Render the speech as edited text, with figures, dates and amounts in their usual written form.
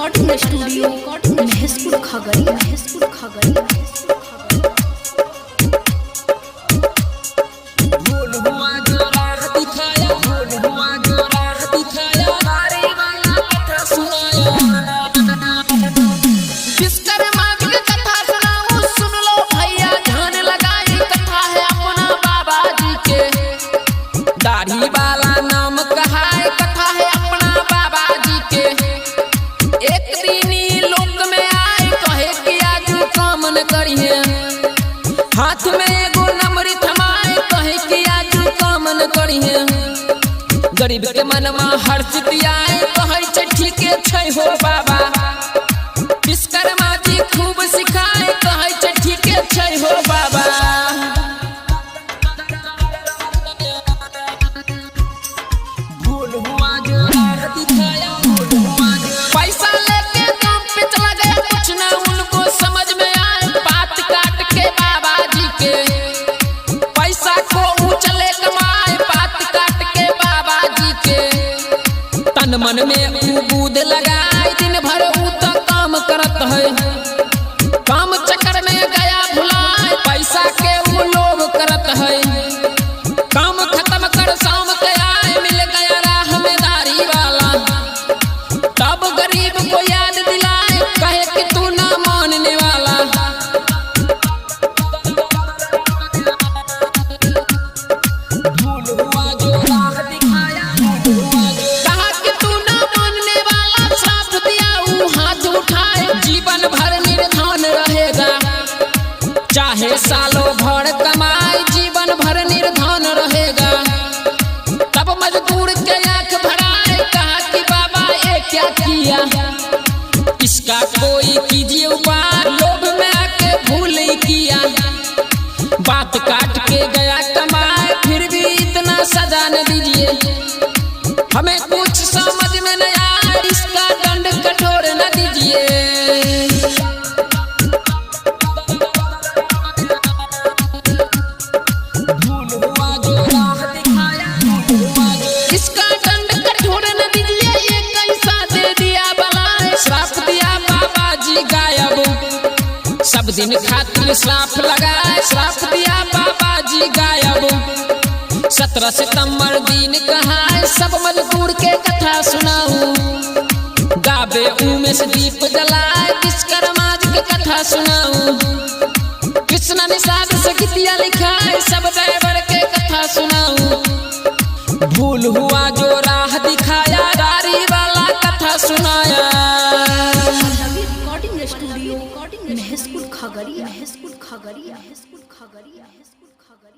Recording studio, Maheshpur Khagaria, Maheshpur Khagaria, Maheshpur Khagaria. भूल हुआ जो राह दिखाया, भूल हुआ जो राह दिखाया, बारी वाला कथा सुनाया। विश्वकर्मा जी की कथा सुनाऊं, सुन लो भैया ध्यान लगाए। कथा है अपना बाबा जी के, दाढ़ी वाला नाम कहाए। कथा है अपना बाबा जी के। एक दिन ई लोक में आए, कहे कि आजू काम न करिहे। हाथ में एगो नमरी थमाए, कहे कि आजू काम न करिहे। गरीब के मनमा हर्षित आए, कहै छै ठीके छै हो बाबा। विश्वकर्मा जी खूब सिखाए, कहै छै ठीके छै हो बाबा। भूल हुआ जो राह दिखाया, भूल हुआ जो। पैसा लेके काम पे चला गया, कुछ ना उनको समझ में आए। बात काट के बाबा जी के, पैसा को उचले कमाए। बात काट के बाबा जी के, तन मन में ऊ बूद लगाए। दिन भर ऊ तो काम करत है, काम चक्कर में गया भुलाए। पैसा के ऊ लोभ करत है, काम खत्म कर शाम के आए। मिल गया राह में दाढ़ी वाला, तब गरीब को याद दिलाए। कहे कि तू ना मानने वाला। भूल हुआ जो राह दिखाया, भूल हुआ जो। कहा कि तू ना मानने वाला, श्राप दिया ऊ हाथ उठाए। जीवन भर निर्धन रहेगा, चाहे सालों भर कमाए। जीवन भर निर्धन रहेगा। तब मजदूर के आंख भराए, कहा कि बाबा ये क्या किया, इसका कोई कीजिए उपाय। लोभ में आके भूल ही किया, बात काट के गया कमाए। फिर भी इतना सजा न दीजिए, हमें कुछ समझ में नहीं आया, इसका दंड कठोर न दीजिए। भूल हुआ जो राह दिखाया, भूल हुआ जो। इसका दंड कठोर न दीजिए, ये कैसा दे दिया बलाए। श्राप दिया बाबा जी गायब, सब दिन खातिर श्राप लगाए। श्राप दिया बाबा जी गायब। 17 सितंबर दिन कहाए, सब मजदूर के कथा सुनाऊं। गावे उमेश दीप जलाए, विश्वकर्मा जी के कथा सुनाऊं। कृष्ण निषाद से गीतिया लिखाए, सब ड्राइवर के कथा सुनाऊं। भूल हुआ जो राह दिखाया, दाढ़ी वाला कथा सुनाया। Pallavi recording studio, Maheshpur Khagaria, Maheshpur Khagaria, Maheshpur Khagaria, Maheshpur.